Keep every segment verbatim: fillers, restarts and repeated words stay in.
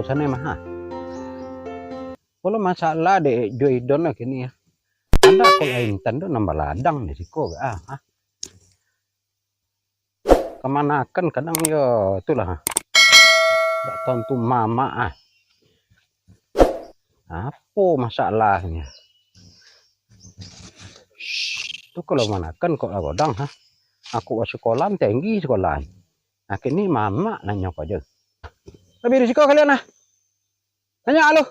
Sanak mah, ha. Kalau masalah dek Joidon lah kini, ya. Anda kok lain tando nambah ladang di siko, ah, ha. Kamanakan kadang yo itulah. Dak tantu mamak ah. Apo masalahnyo? Shh, tu kalau manakan kok lah godang ha. Aku ba sekolah tinggi sekolah. Akhirnya mamak nanyo ko aja. Tapi di siko kalian ah. Tanya lu.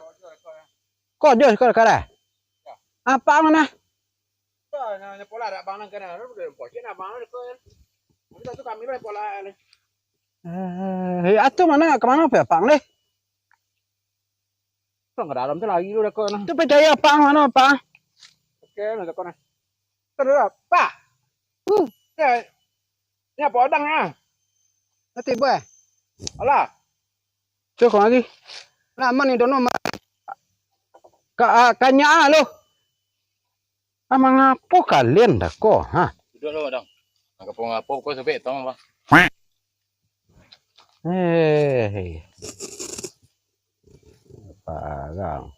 Ko aja siko kalian. Apa mana? Eh, atu mana, ka mano pai apang deh? Ka dalam tu lari lu dako nah. Tu pai cari apang mano, apang? Oke, nah dako nah. Terus, Pak. Uh. Ya. Ni apo odang ah? Ati buah. Alah. Tu kau lagi. Lah, aman ni dono, aman. Ka, ah, kanyak ah lu. Ah, mangapo kalian dah ko, ha? Duduak lu, Dang. Mangapo-ngapo ko sobek tong, Bang. Eh, parang.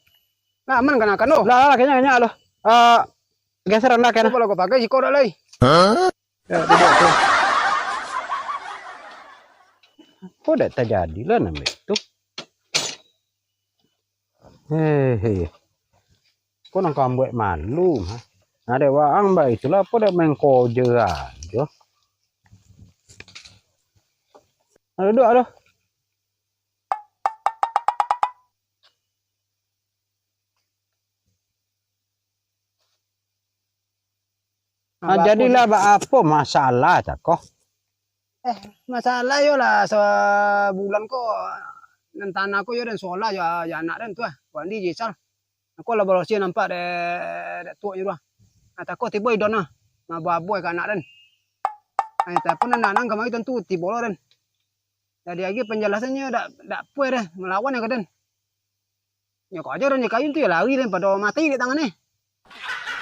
Lah, aman kanakan tu? Lah, lah, kanyak, kanyak lu. Ah, geser anda kena. Apo lah kau pakai, siko dak lai? Hah? Ya, duduak tu. Apo dak tajadi lah nambah tu? Hehe. Ko nang kambuak malu, ha? Nah, dek waang baitulah, apo dek main koja ajo. Nah, duduak tu. Nah, jadilah baapo masalah cako? Eh, masalah yo lah sabulan ko, nan tanah ko yo den solah jo, jo anak den tu ah, Wandi Jisal. Ako lah barosiah nampak dek, dek tuoknyo tu ah. Nah, tako tibo idon ah, mabo-abo ka anak den. Nah, tapi nan anak den kamari tantu tibo lo den. Jadi agi panjalasannyo dak, dak puas deh, malawan ka den. Nyo ko ajo urang nyo kayu tu yo lari den pado mati dek tangan eh.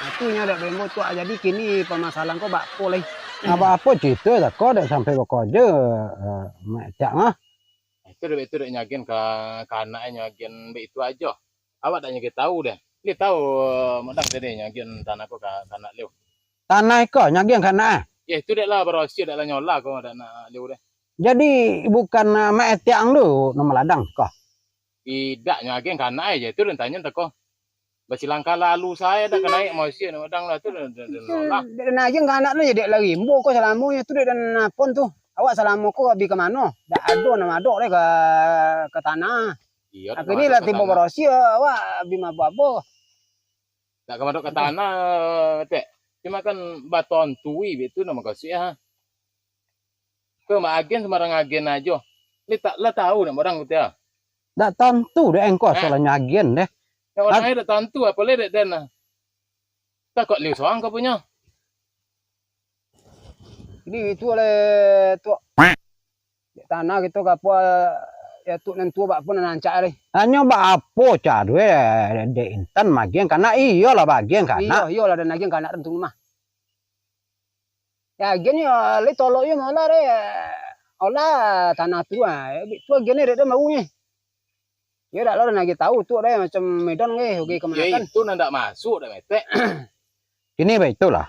Nah, tu nyo dek bembo tu, ah, jadi kini pamasalahan ko bak ko lai. Nah, bak apo carito tako dek sampai bak ko ajo, eh, Mak Etiak mah? Itu dek, itu dek nyo agian ka, ka anak nyo agian bak itu ajo. Awak dak nyo tau deh. Dia tau, eh, Mak Dang tadi nyo agian tanah ko ka, ka anak liau. Tanah iko nyo agian ka anak eh? Ya, itu dek lah barosiah, dek lah nyolah ko dek anak liau deh. Jadi bukan, eh, Mak Etiak ang tu namo ladang ko? Idak nyo agian ka anak eh, itu den tanyo tako. Basilangkah lalu sae dak ka naik mosiah nak madang lah tu, dan, dan, dan Itu, nolak. Dek den agian ka anak tu, dek lah rimbo ko salamonyo tu, dek den napon tu. Awak salamo ko bi ka mano? Dak ado nan madok deh ka, ka tanah. Iyo, dak ka madok ka tanah. Akhirnyo lah tibo barosiah, awak bi mabo-abo. Dak ka madok ka tanah, Tek. Cuma kan batontui bek tu nan makasuik, ha. Ko maagian sumbarang agian ajo. Lai tak, lah tau dek urang ko tu, ah? Dak tantu dek engko asal nyo agian deh. Dek urang ai dak tantu, apo lai dek den lah. Takok liau surang ko punyo. Jadi itu oleh tu. Dek tanah kito ka apo, ya tu nan tuo bak pun nan rancak deh. Hanyo bak apo caro dek intan maagian ka anak, iyolah baagian ka anak. Iyo, iyolah den agian ka anak den tu mah. Ya, agian yo, lai tolok yo maolah deh. Olah tanah tu, ah. Bik tu agian dek den baru ni. Yo dak lo den agiah tau tu deh, macam Medan ge, oge kamanakan. Yo itu nan dak masuk dak metek. Kini baitulah.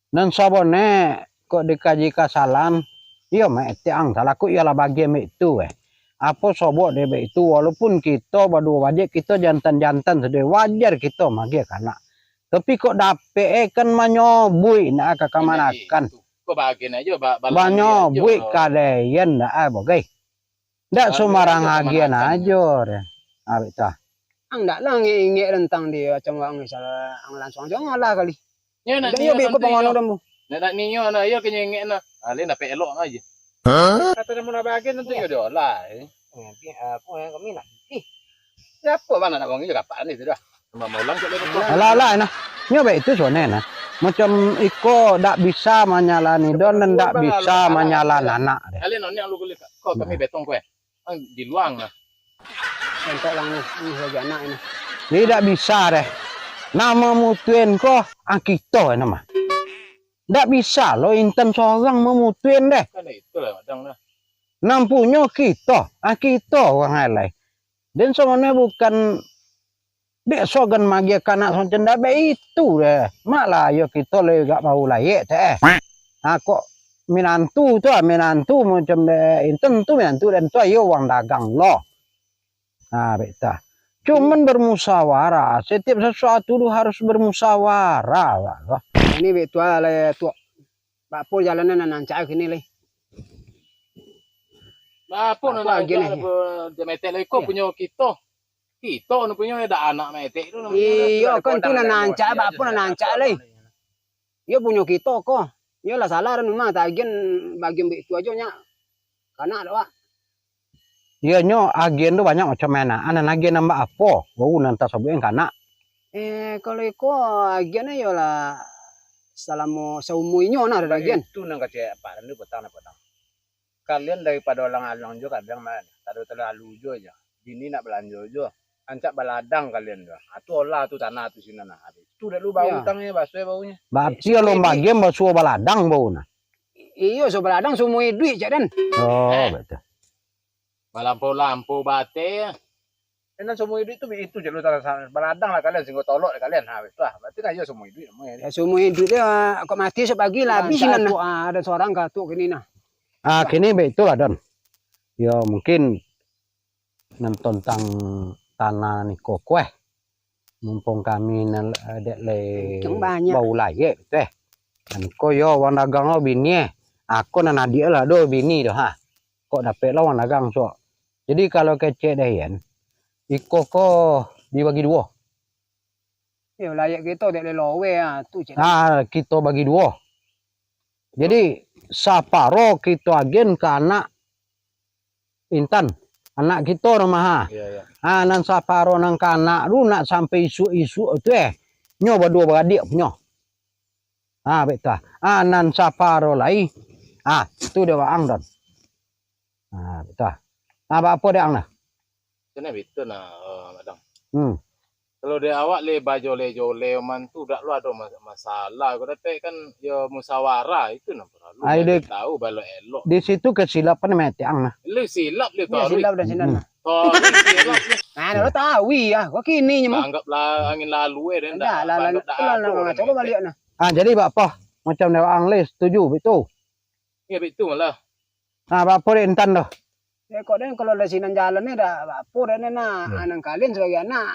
Nan saboneh kok dikaji kasalahan, iyo Mak Etiak ang salah, kok iyolah bagian bak itu, eh. Apo sobok dek bak itu, walaupun kito baduo bajik, kito jantan-jantan sudah, wajar kito maagiah ka anak. Tapi kok dapek, eh, kan manyobuik nak ka kamanakan. Ko bagian ajo, ba-, balangan ajo. Manyobuik ka dek iyan dak, ah, bagai. Dak sumbarang agian ajo deh. Abih tu. Ang dak lah ingek-ingek tantang di macam wang misal ang langsung ajo ngalah kali. Nyo nak nio biko tantu pangono iyo. Dah mu. Nak, nak nio nah, iyo kenyo ingek nah. Ah, lain dapek elok ajo. Kato namo nak bagian tantu iyo diolah, eh. Nanti aku dengan kami nak. Ih. Siapo bang nak wang iyo kapan ni tu dah. Alah, alah, nah. Nyo bak itu suaneh, nah. Macam iko dak bisa manyalani don dan dak bisa manyalani anak deh. Kalian onek lu kulit, kok kami betong kue. Ang di luang, nah. Entok lang ni, ini lagi anak ini. Jadi dak bisa deh. Nan mamutuin ko, ang kito nama. Dak bisa lo intan sorang mamutuin deh. Kan itulah, Madang, nah. Nan punyo kito, ah, kito urang alai. Den sabananyo bukan dek sogan magiah ka anak samacam ndak baitu deh. Mak lah, yo kito lai gak baru layek teh, eh. Ha, kok minantu tu, ah, minantu macam dek intan tu, minantu den tu, ayo urang dagang lo. Ha, beta. Cuman bermusyawarah, setiap sesuatu tu harus bermusyawarah lah. Ini bek tu lah, tu. Bak apo jalanan nan rancak kini lai? Bak apo nan rancak agian ni? Lah, bro, dia metek lai ko. Iyo. Punyo kito. Kito nan punyo, dak anak metek tu nan punyo. Iyo, kan tu nan rancak, bak apo nan rancak lai? Iyo punyo kito ko. Iyo lah salah dan rumah, tagian bagian bek tu ajo nyo. Kanak dak, Wak? Iyo nyo agian tu banyak macam mano. Anan agian nan bak apo? Baru nan tasabuik kanak. Eh, kalau iko agian iyolah salamo saumua inyo nah ado agian. Itu nan kecek Pak Randu petang, petang. Kalian daripado alang-alang jo kadang mah, tado talalu jo aja. Bini nak balanjo jo. Rancak baladang kalian tu. Ha, tu olah tu tanah tu sinan nah. Habis tu dak lu bau. Iyo. Utangnyo, baso baunyo. Berarti alun bagian basuo baladang bau nah. Iyo, so baladang saumua iduik cak den. Oh, betul. Malampau-lampau bateh. Eh, nan saumua iduik tu itu je lu tanah sa-, baladang lah kalian, singgo tolok lah kalian. Ha, itu lah. Berarti kan iyo saumua iduik namonyo. Ya, saumua iduik dia, kok mati esok pagi lah habis nan tu. Ah, ada seorang katuk kini nah. Ah, kini baik itulah, Don. Ya, mungkin nan tentang tanah ni kokoh, eh. Mumpung kami nan, eh, dek lai bau layek tu, eh. Kan ko yo urang dagang lo bini, eh. Ako nan adiak lah do bini tu, ha. Kok dapek lah urang dagang suak. Jadi kalau kecek deh, Yan, iko ko dibagi duo. Yo, layek kito dek lai loweh, ha, tu cek. Ha, kito bagi duo. Jadi, saparo kito agian ka anak Intan, anak kito namo ha. Iyo, iyo. Ha, nan saparo nan ka anak tu nak sampai isuak-isuak tu, eh. Nyo baduo baradiak punyo. Ha, betul. Ha, nan saparo lai. Ha, tu dia waang, Don. Ha, betul. Ha, bak apo dek ang lah? Kena betul nah, eh, Madang. Hmm. Kalau dek awak le bajole-jole man tu dak lu ado mas-, masalah. Kok dapek kan yo musyawarah itu nan paralu. Ai, dek, tahu balok elok. Di situ kesilapan mah tiang nah. Lu silap le. Iyo, tahu silap dah sinan nah. Tahu silap. Nah, lu tahu ya. Kok kini nyo mah. Anggaplah angin lalu eh, dan dah, dah, lah, anggap lah, dah lah, ado lah, kan coba baliak nah. Ah, jadi bak apo? Macam dek ang le setuju betul. Iyo, betul malah. Ah, bak apo dek Intan tu? Ya, kok den kalau dari sinan jalan ni dah bak apo dah ni nah. Hmm. Anak kalian sebagai anak,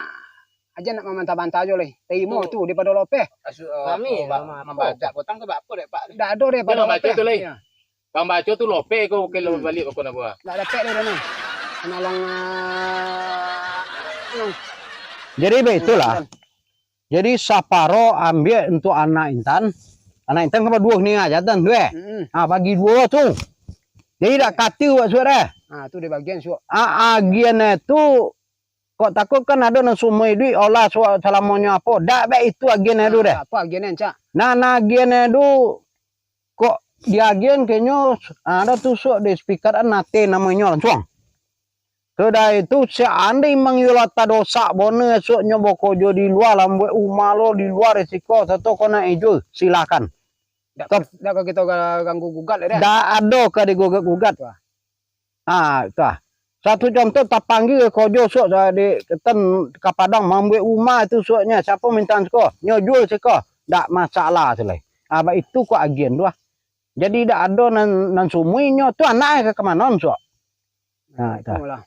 aja nak mamantah-mantah jo lai. Tarimo tu daripado lopeh. Asu-, eh, kami apa, ma-, mambacak potang ke bak apo dek Pak? Dak ado daripado lopeh. Dia mambaco tu lai. Ya. Pambaco tu lopeh ko, bukan baliak ko nak buah. Dak dapek lai dah ni. Anak lang, ah, lang. Jadi baitulah. Jadi, saparo ambiak untuak anak Intan. Anak Intan kan baduo ni aja tan tu, eh. Mm-mm. Ha, bagi duo tu. Jadi, dak katiu buat suok deh. Ha, tu dia bagian suok. Ha, agian eh tu, kok takut kan ado nan saumua iduik, olah suok salamonyo apo. Dak baik itu agian eh tu deh. Ha, apo agian eh, Cak? Nah, nah, agian eh tu, kok diagian kenyo, ha, ado tu suok di speaker an nate namonyo langsuang. Sudah itu, seandai mang iyo lah tadosak boneh, esoknyo bakojo di lua, lambuek umah lo di lua risiko, sato kona ijo, silakan. Dak, dak ka kito ga-, ganggu gugat lai dah. Dak ado ka digugat-gugat. Wah. Ha, tu ah. Satu contoh, tapanggia kojo sok di ketan ka Padang, mambuek umah tu soknyo, siapo mintaan siko, nyo jual siko, dak masalah tu lai. Ha, bak itu kok agian tu ah. Jadi dak ado nan, nan sumuinyo tu anak ka, ka mano sok. Nah, itu lah.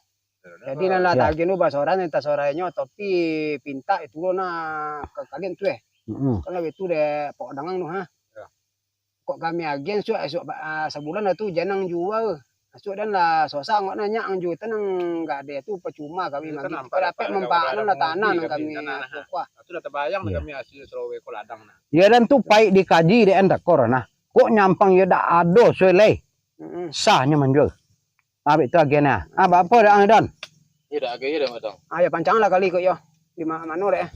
Jadi, nan lah tagian tu basoran, entah sorainyo, tapi pintak itu lo nah ka kalian tu, eh. Mm-mm. Kan labiah tu dek Pok Dangang tu, ha. Ya. Kok kami agian suak, suak, ah, sabulan lah tu, janang jua. Suak dan lah susah ngok nanya ang jua, tenang gak ada tu, percuma kami magi. Kan dapek manfaat lah tanah nan kami, tanah, nah. Itu dah terbayang dah kami hasil serowe ko ladang, nah. Ya, dan tu paik dikaji dek an dakor, nah. Kok nyampang ya dak ado suai lai. Mm-mm. Sahnyo manjual. Abis tu agian ah. Ah, bak apo dak ang, Don? Iyo dak agian iyo dak, Madang. Ah, yo pancang lah kali ko yo. Di ma-, mano dek?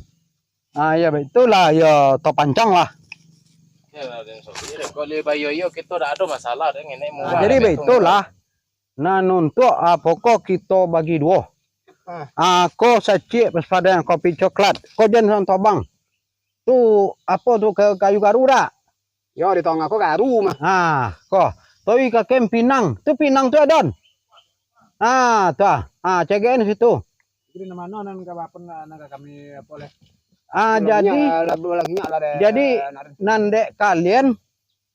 Ah, yo, baik itulah, yo, to pancang lah. Yo lah, den so. Iyo dak, kok le bayo iyo kito dak ado masalah dek ngenek murah. Ah, jadi baik itulah. Nah, nuntuak, ah, pokok kito bagi duo. Ah. Ah, ko sacik pasadan kopi coklat. Ko jan santobang. Tu, apo tu, ka-, kayu garu dak? Yo, di tongah ko garu mah. Ha, ko. Toi ka kem pinang. Tu pinang tu, Don. Ah, tu ah. Ah, cegekan situ. Jadi, nan mano nan ka, apo, nan, nan ka kami, apo, leh? Ah, jadi, lah, lah, lah, jadi, nak, nan dek kalian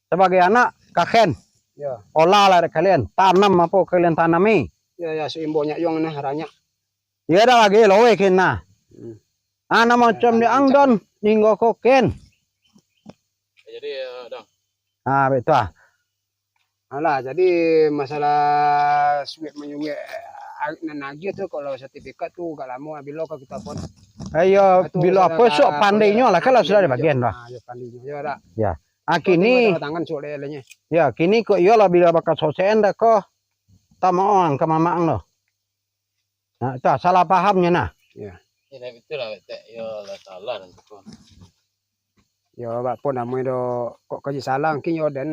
sabagai anak, kaken. Ya. Olah lah dek kalian. Tanam apo kalian tanami. Ya, ya, seimbonyo yang nah, ranyak. Ya, dak lagi, loweh kena. Hmm. Ah, nan macam di ang don, ninggo koken. Jadi, eh, dong. Ah, betul ah. Alah, jadi masalah suwek manyuwek, ah, nan agiah tu, kalau sertifikat tu agak lamo, bilo ka kita pun. Ayo, tu bilo masalah apo, sok ka pandai nyo lah, kalau sudah di bagian lah. Ah, yo, pandai nyo, yo, dak. Ya. Ah, kini, tangan sok lelenya. Ya, kini kok iyo lah, bilo bakal sosean dak ko. Tamaoh ang ka mamak ang lo. Nah, tu salah pahamnyo nah. Ya. Ya, dak betul lah, Tek. Yo lah, salah dan tu. Yo, bak apo namo do, kok kaji salah, mungkin yo den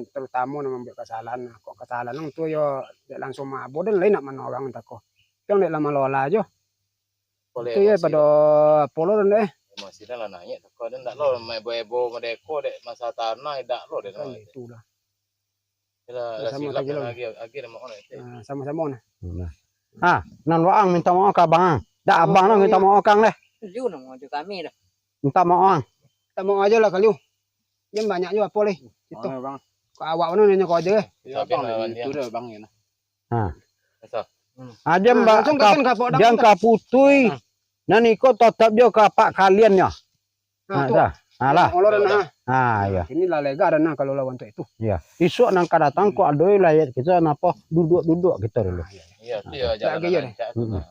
terutamo nan mambuek kasalahan. Kok kasalahan tu yo dek langsung mabo, den lai nak mano urang tako. Yang dek lah malola jo. Boleh. Tu yo emosi pado dah. Polo den deh. Emosi dah lah naik tako. Den dak lo main ebo-ebo madeko dek masalah tanah, dak lo den. Kan itulah. Yalah, lah, samo silap sajo lah. Agi, agi dah maoh lah, Tek. Ah, samo-samo nah. Nah. Ah, nan waang minta maoh ka abang ang. Dak abang lah minta maoh ka ang deh. Lu namo jo kami dah. Minta maoh ang. Minta maoh ajo lah kaliu. Jan banyak jo apo leh. Itu. Maoh, Bang. Ka awak mano nyo ko ajo eh. Yo, Bang, itu dah, Bang, yo nah. Ha. Biasa. Ajo, ah, Mbak, langsung ka, ka pok dah, jan ka putui. Nah. Nan iko tatap jo ka apak kalian nyo. Nah, tu. Dah. Alah. Olor nah. Ah, iya. Iko lah lega dah nah kalau lawan tu itu. Iya. Isuak nan ka datang kok ado wilayah kito napo duduak-duduak kito dulu. Ah, iya. Iya, tu yo jalan rancak tu. Hmm.